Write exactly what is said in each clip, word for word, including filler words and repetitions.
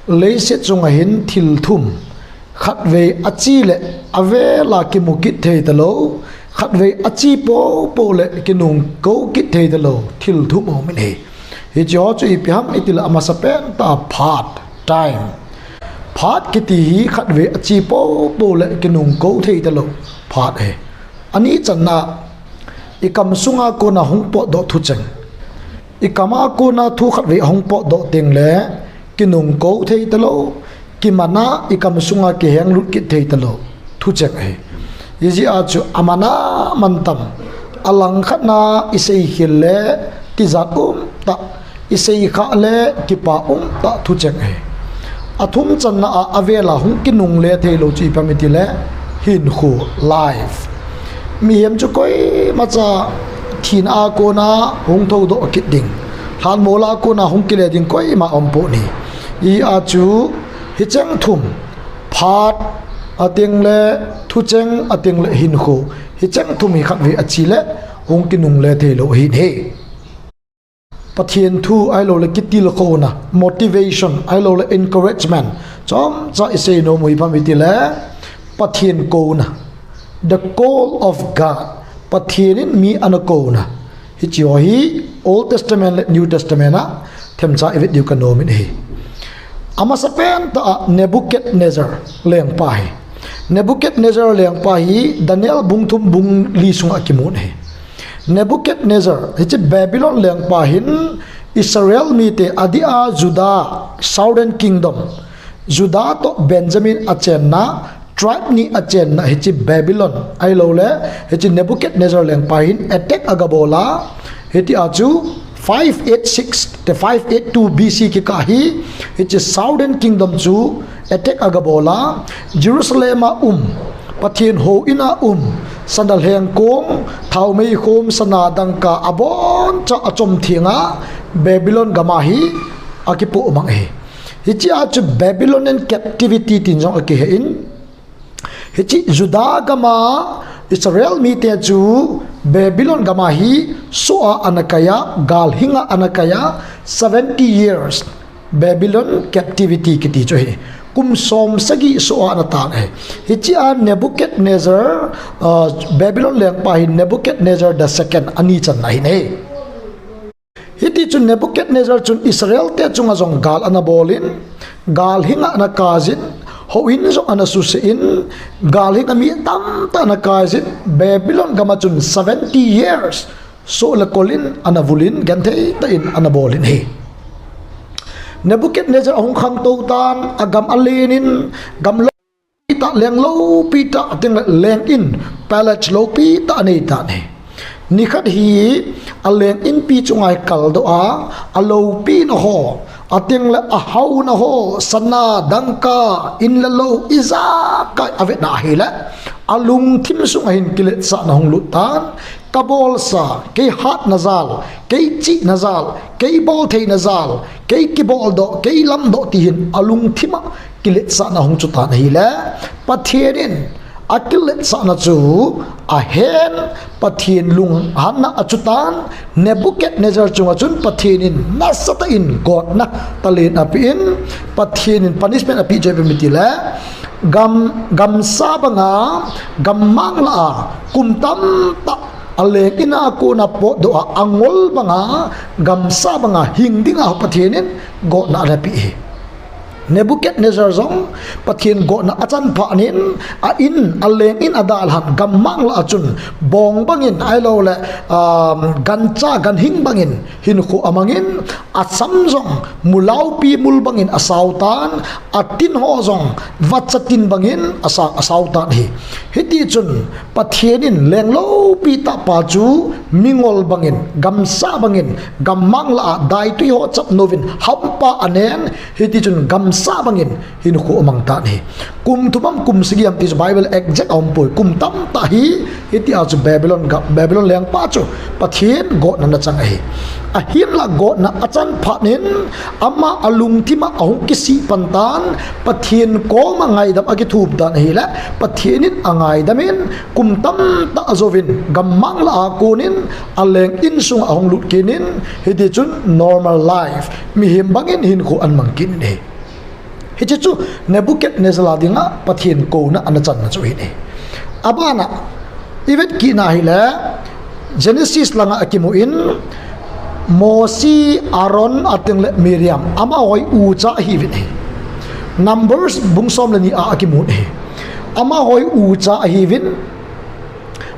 Leiset chunga hin thil thum, khatvei achi le avela kimu kit thei talou, khatvei achi popo le kinung kou kit thei talou, thil thum aumin ahi. Hiche ho chu ipi ham itile amasapen tah a phat, time. Phat kiti hi khatvei achi popo le kinung kou thei talou, phat ahi. Ani channa, ikam sunga kona hung potdoh thucheng. Ikama kona thu khatvei ahung potdoh tengle, kinung kou thei talou, kimana ikam sunga kihenglut kit thei talou, thucheng ahi. Hijeh a chu amana mantam, alangkhatna iseikhel le tijat umtah, iseikhah le kipa umtah thucheng ahi. Athum channa a avela hung kinungle theilou chu ipi ham itile, hinkho, life. Mihem chu koimacha thina a kona hung thoudoh kit ding, lhanmola kona hung kile ding koima umpon ahi. Hijeh a chu hicheng thum, phat, atengle thucheng, atengle hinkho, hicheng thum hi khatvei achi le hung kinungle theilou ahin ahi. Pathen thu ahiloule kitilkhouna, motivation ahiloule encouragement, chomcha isei nom u ipi ham itile, Pathen kouna, the call of God, Pathen in mi ana kouna. Hicheho hi Old Testament le New Testament a themcha ivet diu kanomin ahi. Amasapen tah a Nebuchadnezzar lengpa hi, Nebuchadnezzar lengpa hi Daniel bung thum bung li sunga kimun ahi. Nebuchadnezzar, hiche Babylon lengpa hin Israel mite adeh a Judah, Southern Kingdom, Judah toh Benjamin achenna, tribe ni achenna hiche Babylon ahiloule, hiche Nebuchadnezzar lengpa hin attack agabol a, hitia chu five eight six, te five eight two B C kikah hi, hiche Southern Kingdom chu attack agabol a, Jerusalem a um, Pathen houin a um, sana lhengkong, thaomeikhom, sana dangka aboncha achom thenga, Babylon gam a hi akipoh mang ahi. Hichea chu Babylonian captivity tin jong akihen, hiche Judah gam a Israel mite chu Babylon gam a hi soh a ana kai a, galhing a ana kai a, seventy years Babylon captivity kiti chu ahi. Kum somsagi soh a ana tan ahi. Hichea Nebuchadnezzar, Babylon lengpa hi Nebuchadnezzar the second ani channa ahin ahi. Hitichun Nebuchadnezzar chun Israelte chunga jong gal ana bolin, galhing a ana kaijin, houin jong ana susehin, galhing a mi tamtah ana kaijin, Babylon gam a chun seventy years soh le kolin ana vulin, genthei tah in ana bolin ahi. Nebuchadnezzar ahung khangtou tan, agam alenin, gam loupitah, leng loupitah, atengle leng in, palace loupitah aneitan ahi. Nikhat hi aleng inpi chunga hi kaldoh a, aloupina ho, atengle ahaona ho, sana, dangka, in le lou, ijakai avetna ahile, alungthim sunga hin kiletsahna hung lut tan, kabolsa, kei hatna jal, kei chihna jal, kei boltheina jal, kei kiboldoh, kei lamdoh ti hin alungthim a kiletsahna hung chutan ahile, Pathen in akiletsahna chu ahen, Pathen lunghanna achutan, Nebuchadnezzar chunga chun Pathen in nasatah in gotna talen apen, Pathen in punishment apeh chu ipi ham itile, gam, gamsa banga, gammang lah a, kum tamtah aleng in a kona potdoh a, angol banga, gamsa banga hing dinga Pathen in gotna anapeh ahi. Nebuchadnezzar jong Pathen gotna achan phatnin, a in, aleng in adalhan gammang lah a chun bong bangin ahiloule, gancha, ganhing bangin hinkho amangin, asam jong mulaupi mul bangin asautan, atin ho jong vacha tin bangin asa, asautan ahi. Hitichun Pathen in leng loupitah pa chu mingol bangin, gamsa bangin, gammang lah a daitwi ho chapnouvin hampa anen, hitichun gamsa bangin hinkho amangtan ahi. Kum thum ham kum sagi ham ti chu Bible exact aumpoi, kum tamtah hi, hitia chu Babylon ga, Babylon lengpa chu Pathen gotna nachang ahi. Ahinla gotna achan phatnin, ama alungthim a ahung kisih pantan, Pathen koma ngaidam akithum tan ahile, Pathen in angaidamin, kum tamtah ajouvin, gammang lah a konin, aleng in sunga ahung lut kitnin, hitichun normal life, mihem bangin hinkho anamang kitnin ahi. Hiche chu Nebuchadnezzar a dinga Pathen kouna ana channa chu ahi. Abana, i vet kit na hile, Genesis langa akimun, Mosi, Aaron, atengle Miriam, amaho hi ucha ahiuvin ahi. Numbers bung som le ni a akimun ahi. Amaho hi ucha ahiuvin,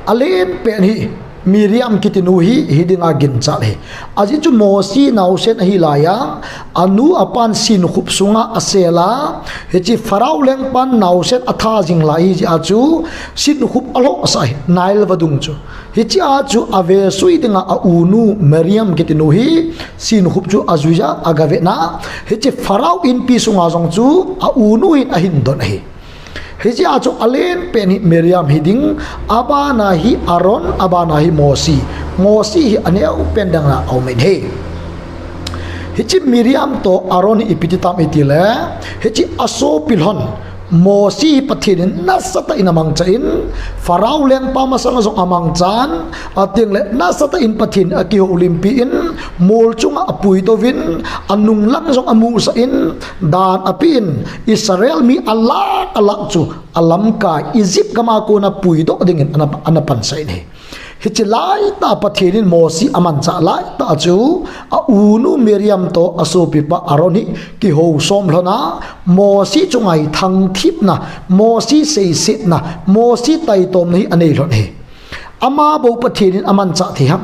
alen pen hi, Miriam kiti nu hi, hi dinga ginchat ahi. Ajeh chu Mosi naosen ahi laiya, anu apan sinkhup sunga asel a, hiche Pharaoh lengpan naosen atha jing lai ahi jeh a chu, sinkhup alhohsah ahi, Nile vadung chu. Hiche a chu avesui dinga a unu Miriam kiti nu hi, sinkhup chu ajuiya agavetna, hiche Pharaoh inpi sunga jong chu, a unu hin ahin don ahi. Hijeh a chu alen pen hi Miriam hiding, abana hi Aaron, abana hi Mosi. Mosi hi aneo pen dang a aumin ahi. Hiche Miriam toh Aaron hi ipi ti tam itile, hiche asopi lhon, Mosi hi Pathen in nasatah in amangchan, Pharaoh lengpa masanga jong amangchan, atengle nasatah in Pathen akihoulimpi in, mol chunga apuidoh uvin, anung lang jong amusah in, dan apen, Israel mi alakh alakh chu alamkai Egypt gama kona puidoh dingin ana, ana pansah in ahi. Hiche laitah Pathen in Mosi amanchah laitah chu, a unu Miriam toh asopipa Aaron hi kihou som lhon a, Mosi chunga hi thangthipna, Mosi seisetna, Mosi taitomna hi anei lhon ahi. Ama bou Pathen in amanchah thei ham?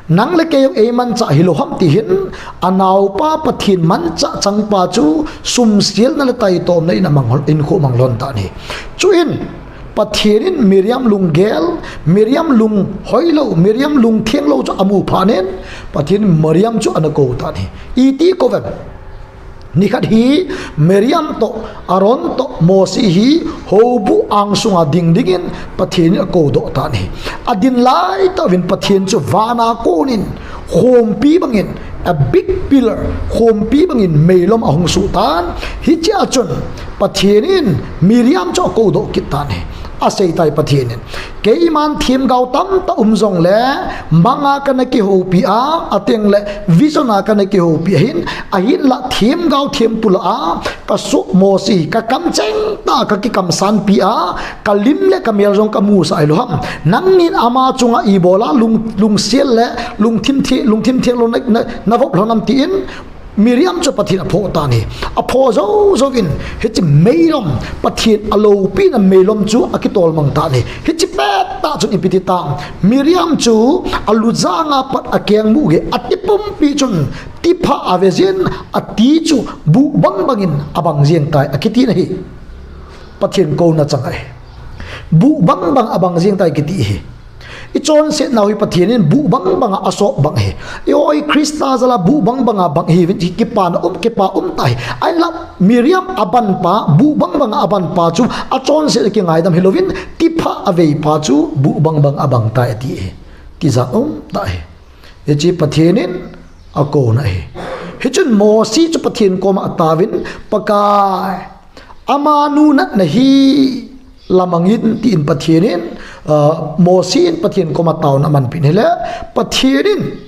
Nang le kei jong eimanchah hilou ham ti hin, anaopa Pathen manchah changpa chu sumselna le taitomna in amang, hinkho mang lhon tan ahi. Chuin, Pathen in Miriam lunggel, Miriam lung hoilou, Miriam lungthenglou chu amu phat in, Pathen in Miriam chu ana kou tan ahi. Iti kou vem? Nikhat hi Miriam toh, Aaron toh, Mosi hi houbuh angsunga ding dingin Pathen in akoudoh tan ahi. Adin laitah uvin Pathen chu vana konin khompi bangin, a big pillar, khompi bangin meilom ahung suh tan. Hichea chun Pathen in Miriam chu akoudoh kit tan ahi. Aseitai Pathen in. Keiman themgao tamtah um jongle, manga kana kihoupi a, atengle vision a kana kihoupi ahin, ahinla themgao thempu lah a, kasoh Mosi, kakamcheng tah a kakikamsanpi a, kalim le kamel jong kamusah hilou ham? Nangin ama chunga ibola lung, lungsel le lungthim the, lungthim thenglou na, na, navop lhon ham tin, Miriam chu Pathen aphoh tan ahi. Aphoh jou jouvin, hiche meilom, Pathen aloupina meilom chu akitolmang tan ahi. Hiche pettah chun ipi ti tam? Miriam chu alujanga pat akengmuh gei, ati pumpi chun tiphah avejin, ati chu buh bangbangin abang jeng tai akiti ahi. Pathen kouna chang ahi. Buh bangbang abang jeng tai kiti ahi. Ichonsetnau hi Pathen in buh bangbanga asop bang ahi. Eiho Christa jal'a buh bangbanga bang ihiuvin, kipana um, kipa um tah ahi. Ahinla Miriam abanpa, buh bangbanga abanpa chu achonset a kingaidam hilouvin, tiphah aveipa chu buh bangbanga abang tai ati ahi. Tijat um tah ahi. Hiche Pathen in akouna ahi. Hichun Mosi chu Pathen koma ataovin, Pakai, amanu natna hi lamangin, tin Pathen in, ah, Mosi in Pathen koma taona amanpeh in ahile, Pathen in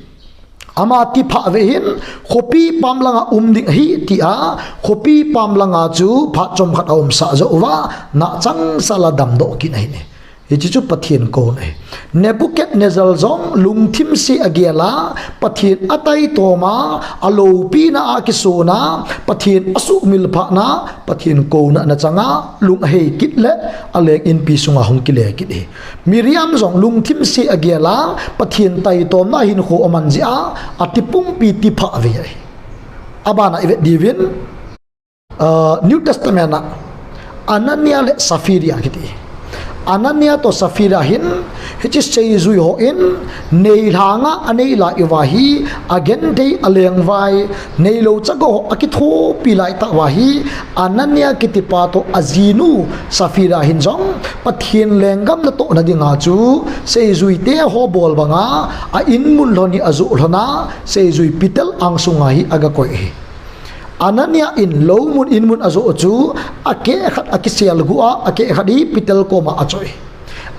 ama tiphah avei in, khopi pam langa um ding ahi tia, khopi pam langa chu phat chomkhat aumsah joh uva, nahchangsah a damdoh kit in ahi. Hiche chu Pathen kouna ahi. Nebuchadnezzar jong lungthim se agel a, Pathen ataitoma, aloupina a kisona, Pathen asuhmil phatna, Pathen kouna ana changa, lung ahei kit le, aleng inpi sunga hung kile kit ahi. Miriam jong lungthim se agel a, Pathen taitomna hinkho aman jeh a, ati pumpi tiphah avei ahi. Abana ivet diuvin, ah, New Testament a Anania le Sapphira kiti. Anania toh Sapphira hin, hiche seijui hon, neilhanga anei lai uva hi, agenthei alengvai, neilou chago ho akithopi laitah uva hi, Anania kitipa toh ajinu Sapphira hin jong, Pathen lenggam natohna dinga chu, seijuite ho bol banga, a inmun lhon hi ajoh lhon a, seijui Peter angsunga hi agakoi ahi. Anania in loumun inmun ajoh chu, akeh khat akiselguh a, akeh khat hi Peter koma achoi.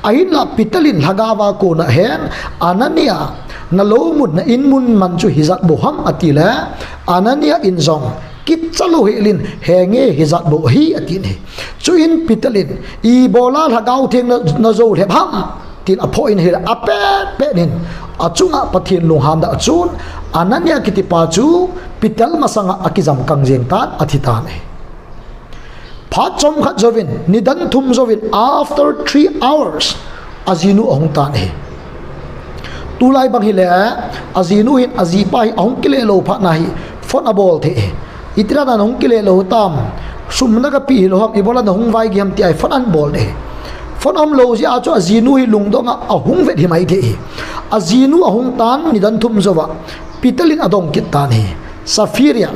Ahinla Peter in lhagaova kona ahen, Anania, naloumun, na inmun man chu hijat bou ham atile, Anania in jong, kicha lou hel in, henge hijat bou ahi, atin ahi. Chuin Peter in, ibola Lhagao Theng na, najou lhep ham, tin aphoh in ahile, apet pet in, achunga Pathen lunghan dah chun, Anania kitipa chu Peter masanga akijam kang jeng tan, athi tan ahi. Phat chomkhat jouvin, nidan thum jouvin, after three hours, ajinu ahung tan ahi. Tulai bang hile, ajinu hin ajipa hi ahung kile lou phat na hi phone abol thei ahi. Itira nahung kile lou tam, sum nagapeh hilou ham, ibola nahung vaigih ham ti ahi phone anbol ahi. Phone aumlou jeh a chu ajinu hi lungdong a ahung vet himai thei ahi. Ajinu ahung tan nidan thum jouva, Peter in adong kit tan ahi. Sapphira,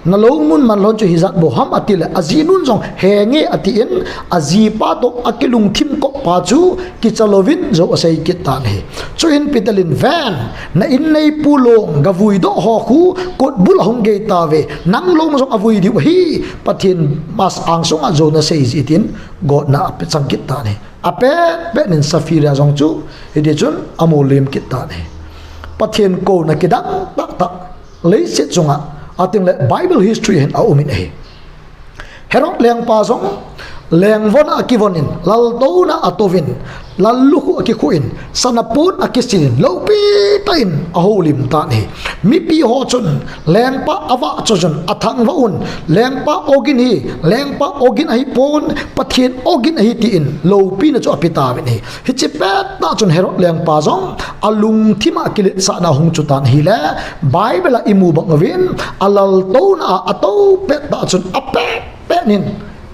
nalou mun man lhon chu hijat bou ham, atile, ajinun jong henge atin, ajipa toh akilungthim kop pa chu kicha louvin jou asei kit tan ahi. Chuin Peter in, ven, na inneipu long gavui doh ho khu kotbul ahung gei tauve, nang long jong avui diu ahi, Pathen masanga angsunga jou nasei jeh, tin gotna apeh chang kit tan ahi. Apet pet in Sapphira jong chu hitichun amolem kit tan ahi. Pathen kouna kidang tahtah leiset chunga, atengle Bible history hin aumin ahi. Herod lengpa jong lengvon a akivon in, laltouna atouvin, lallukhuh akikhuh in, sana pon akisil in, loupi tah in ahoulim tan ahi. Mipi ho chun lengpa avahchoi jun, athangvah un, lengpa ogin hi, lengpa ogin ahipon, Pathen ogin ahi, tin loupina chu ape tauvin ahi. Hiche pettah chun Herod lengpa jong alungthim a kiletsahna ahung chu tan ahile, Bible a imu bang uvin, alaltouna a atou pettah chun apet pet in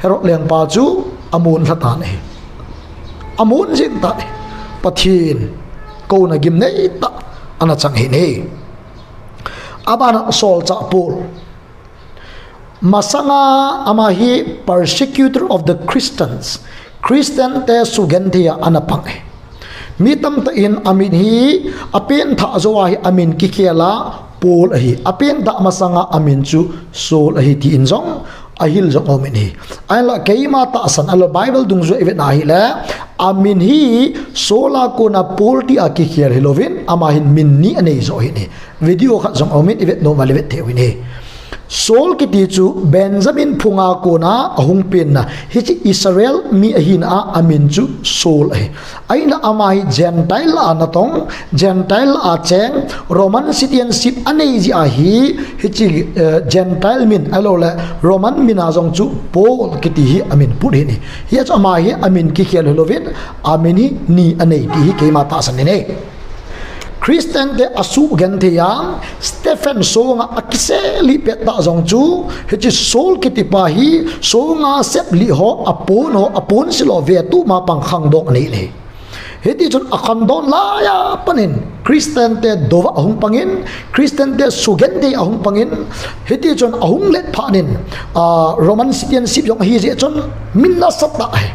Herod lengpa chu amon lha tan ahi. Amon jeng tan ahi. Pathen kouna gimneitah ana chang ahi. Abana solchah Paul. Masanga ama hi persecutor of the Christians, Christian te sugenthei a ana pang ahi. Mi tamtah in amin hi apenthah jou a hi amin kikhel a Paul ahi. Apenthah masanga amin chu Saul ahi, tin jong ahil jong aumin ahi. Ahinla keima tahsan, ahilou Bible dungjui a ivet na ahile, amin hi Saul a kona Paul tia kikhel hilouvin, ama hin min ni anei joh ahin ahi. Video khat jong aumin, ivet nom uva le ivet thei uvin ahi. Saul kiti chu Benjamin phunga kona ahung penna, hiche Israel mi ahina a, amin chu Saul ahi. Ahinla ama hi Gentile lah a natong, Gentile lah a cheng, Roman citizenship anei jeh ahi, hiche, eh, Gentile min, ahiloule Roman min a jong chu Paul kiti hi amin put ahin ahi. Hijeh chun ama hi amin kikhel hilouvin, amin hi ni anei ti hi keima tahsan ahi. Christian te asugenthei a, Stephen songa akiselih pettah jong chu, hiche Saul kitipa hi songa seplih ho, apon ho, apon sil ho vetup ma pang khangdong anei ahi. Hitichun akhangdon laiya pat in Christian te douva ahung pangin, Christian te sugenthei ahung pangin, hitichun ahung let phat in, ah, Roman citizenship jong ahijeh chun min nasatah ahi.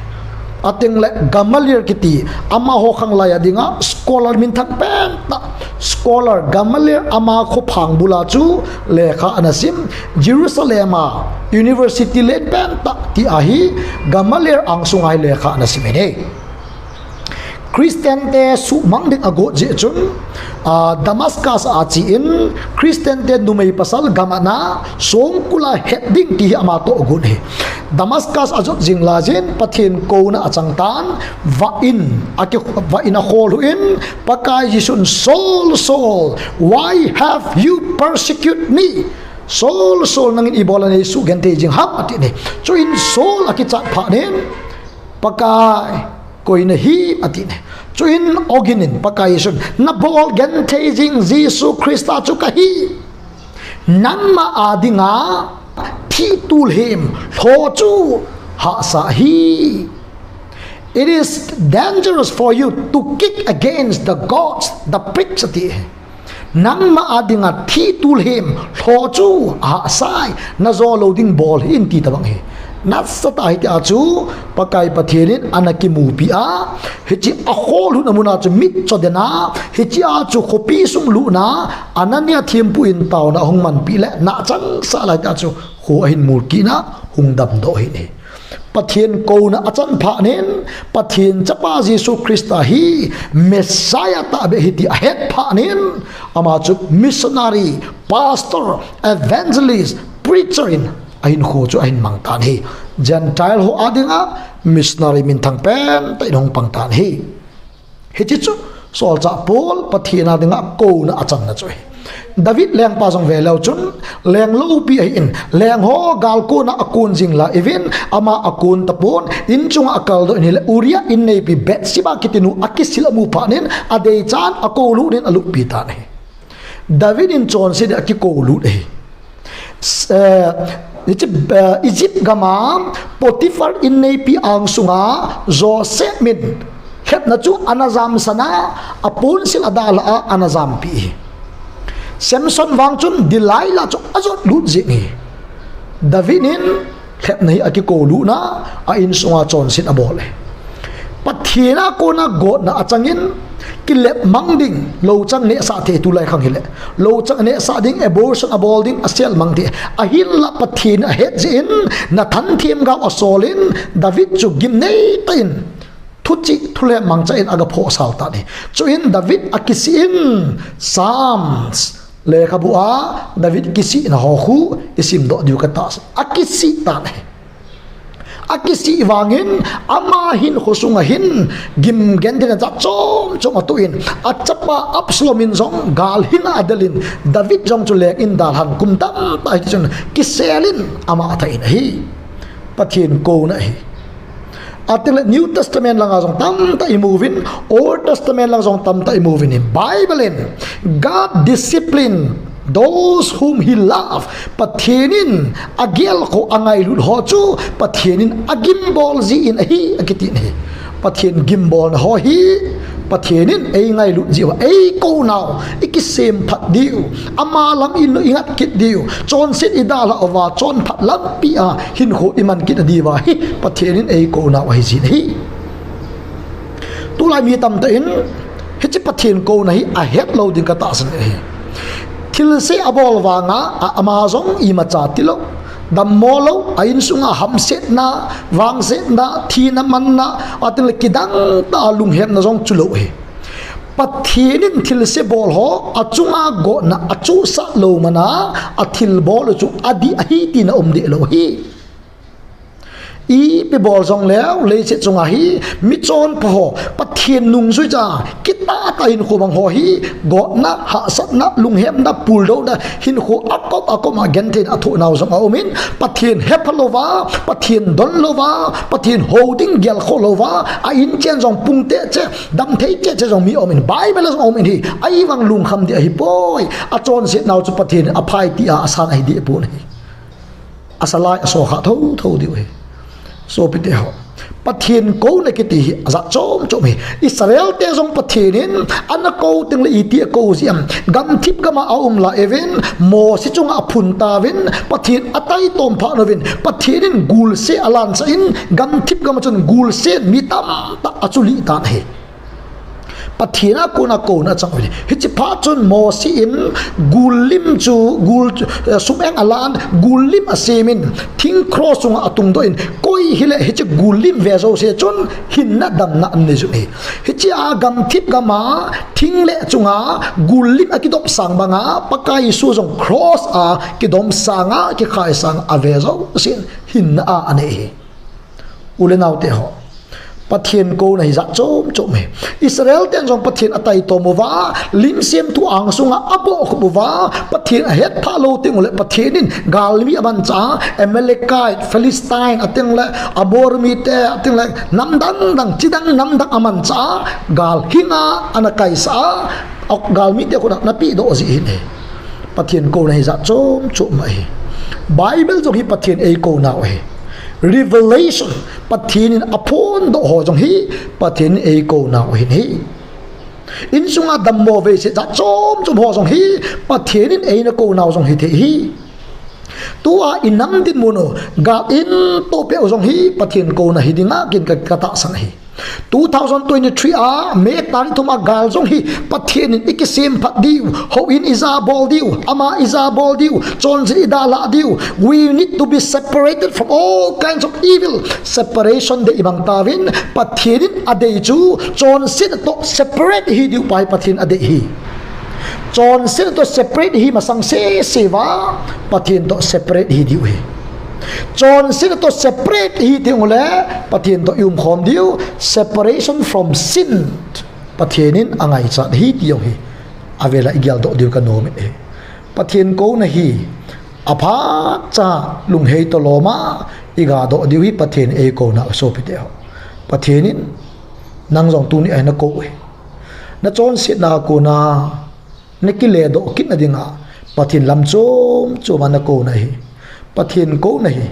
Atengle Gamaliel kiti, amaho khanglai a dinga scholar minthang pentah, scholar Gamaliel, ama khophang bula chu lekha ana sim, Jerusalem a university len pentah ti ahi, Gamaliel angsunga hi lekha ana sim ahi. Christian te suhmang ding agot jeh chun, ah, Damascus a achen, Christian te numei pasal gamna, songkul a het ding ti hi ama toh agot ahi. Damascus ajot jing laijin, Pathen kouna achang tan, vah in, aki, vah in akholhuh in, Pakai Jesun, Saul, Saul, why have you persecute me? Saul, Saul, nangin ibola neisugenthei jing ham, atin ahi. Chuin Saul akichat phat in, Pakai, koi nahim, atin ahi. Chuin ogin in Pakai Jesun, nabol genthei jing Jesu Christa chu kahi. Nangma a dinga thi tulhem lho chu hahsa ahi. It is dangerous for you to kick against the gods, the pricks, ati ahi. Nangma a dinga thi tulhem lho chu ahahsai, najou lou ding bol hih in ti tabang ahi. Nasatah ahi tia chu Pakai Pathen in ana kimupi a, hiche akholhutna muna chu mitcho den a, hichea chu khopi sung lutna, Anania thempu in taona ahung manpeh le, nachangsah lai tia chu kho ahin mulkit a, hung damdoh ahin ahi. Pathen kouna achan phat in, Pathen chapa Jesu Christa hi Messiah tahbeh ahi ti ahet phat in, ama chu missionary, pastor, evangelist, preacher in ahinkho chu ahin mang tan ahi. Gentile ho a dinga missionary minthang pentah in ahung pang tan ahi. Hiche chu solchahpol Pathen a dinga kouna achanna chu ahi. David lengpa jong veleu chun leng loupi ahin, leng ho gal kona akon jing lai uvin, ama akon tapon, in chunga akaldoh in ahile Uriah inneipi Bathsheba kitinu akisil amu phat in adeichan akoulut in aluppi tan ahi. David in chonset in akikoulut ahi. Egypt gam a Potiphar inneipi angsunga Joseph min lhepna chu ana jamsan a, aponsil adalhah a ana jampi hi. Samson vang chun Delilah chu ajotlut jeng hi. David in lhepna hi akikoulutna a insunga chonset abol hi. Pathen a kona gotna achangin, kilep mang ding, louchang nehsah thei tulai khang hile, louchang nehsah ding, abortion abol ding, asel mang thei. Ahinla Pathen ahet jeh in, Nathan themgao asolin, David chu gimneitah in thuchih thulhem mangcha in agaphohsal tan ahi. Chuin David akisih in, Psalms lekhabu a David kisihna ho khu isimdoh diu katahsan. Akisih tan ahi. Akisih vangin ama hinkho sunga hin gim gentheina jat chom chom atoh in, achapa Absalom in jong gal hinga adelin, David jong chu leng in dalhan kum tamtah hitichun kiselin ama athah in ahi. Pathen kouna ahi. Atengle New Testament langa jong tamtah imu uvin, Old Testament lang jong tamtah imu uvin, Bible in, God discipline those whom he love. Pathen in agelkhoh angailut ho chu Pathen in agimbol jeh in ahi, akitin ahi. Pathen gimbolna ho hi Pathen in eingailut jeh uva eikounau, ikisemphat diu, ama lam in ingat kit diu, chonset idalhah uva chonphat lampi a hinkho iman kit diuva hi Pathen in eikounau ahi jin ahi. Tulai mi tamtah in hiche Pathen kouna hi ahetlou ding katahsan ahi. Thilse abol vanga ama jong imacha tilou, dammo lou, a insunga hamsetna, vangsetna, thina manna, atengle kidangtah a lunghemna jong chulou ahi. Pathen in thilse bol ho achunga gotna achuhsah lou mana, athilbol chu adih ahi tina umdehlou ahi. Ipi bol jongleu leiset chunga hi michonpha ho, Pathen nungjuija kitahtah hinkho mang ho hi gotna, hahsatna, lunghemna, puldouna, hinkho akop akop a gentheina athohnau jong aumin, Pathen hepha louva, Pathen don louva, Pathen hou ding gelkhoh louva, a inchen jong pung cheh cheh, damthei cheh cheh jong mi aumin, Bible a jong aumin hi, ahivang lungkham ding ahipoi. Achonsetnau chu Pathen in aphai tia asan ahidehpon ahi. Asalai asokha thouthou diu ahi. Sopite ho, Pathen kouna kiti hi ajat chom chom ahi. Israel te jong Pathen in ana kou tengle iti akou jeh em? Gamthip gama aum lai uvin, Mosi chunga aphun tauvin, Pathen ataitom phat uvin, Pathen in gulse alansah in, gamthip gama chun gulsen mi tamtah achulih tan ahi. Pathen a kona kouna achang uvin, hiche phat chun Mosi in gullim chu, gul, sum-eng alan, gullim asemin, thing cross chunga atungdoh in, koi hile hiche gullim ve jouse chun hinna damna anei jun ahi. Hichea gamthip gama thingleh chunga gullim akidop sang banga Pakai Jesu jong cross a kidom sanga, kikhai sanga ave jousen hinna a anei ahi. U le naote ho, Pathen kouna hi jat chom chom ahi. Israel ten jong Pathen ataitom uva, lim semthu angsunga abohkhup uva, Pathen ahetphah lou tenguleh Pathen in galmi amanchah a, Amalekite, Philistine, atengle Amor mite, atengle namdang dang, chidang namdang amanchah a, gal hinga ana kaisah a, galmite khut a ana pehdoh jeh ahin ahi. Pathen kouna hi jat chom chom ahi. Bible jong hi Pathen eikounau ahi. Revelation, Pathen in aphondoh ho jong hi Pathen in eikounau ahin ahi. Insunga dammo veise jat chom chom ho jong hi Pathen in eina kounau jong hithei ahi. Tua inam dinmun u, gal intohpeh u jong hi Pathen kouna hidinga kin ka, katahsan ahi. Two thousand twenty-three a May tarik thum a gal jong hi Pathen in ikisemphat diu, houin ijabol diu, ama ijabol diu, chonset idalhah diu. We need to be separated from all kinds of evil. Separation dei imang tauvin, Pathen in adei chu chonset toh separate ihi diu pa hi Pathen adei ahi. Chonsetna toh separate hi masang sese uva, Pathen toh separate hi diu ahi. Chonsetna toh separate hi teng ule, Pathen toh i umkhom diu, separation from sin. Pathen in angaichat ahi ti jong hi avela i geldoh diu kanom e. Pathen kouna hi aphatcha lunghei toh lom a i gadoh diu hi Pathen eikouna u sopite ho. Pathen in nang jong tuni a nakou e. Nachonsetna a kona nakiledoh kitna dinga Pathen lam chom chom a nakouna hi, Pathen kouna hi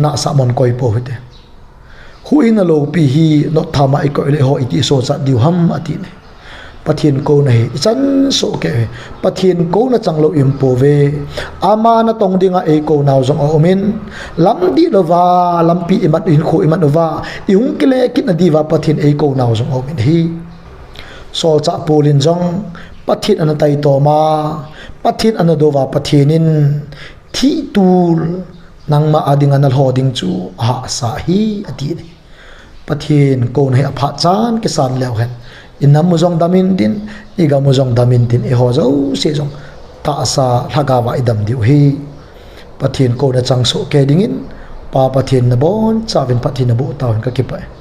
nahsah mon koi pou hite. Huhhingna loupi hi notthama i koi le eiho iti sochat diu ham ati ne. Pathen kouna hi ichan soh kei hi. Pathen kouna changlou i um pouve. Ama natong dinga eikounau jong aumin, lam dihlouva lampi imat, hinkho imat uva, ihung kile kitna diuva Pathen eikounau jong aumin ahi. Solchah Paul in jong Pathen ana taitoma, Pathen ana douva Pathen in thihtul nangma a dinga nalho ding chu ahahsa ahi ati ne. Pathen kouna hi aphatchan kisan leu hen, inam u jong dam intin, igam u jong dam intin, eiho jouse jong tahsa lhagaova idam diu ahi. Pathen kouna chang soh kei dingin Pa Pathen nabonchauvin phatthei naboh tauhen, kakipah e.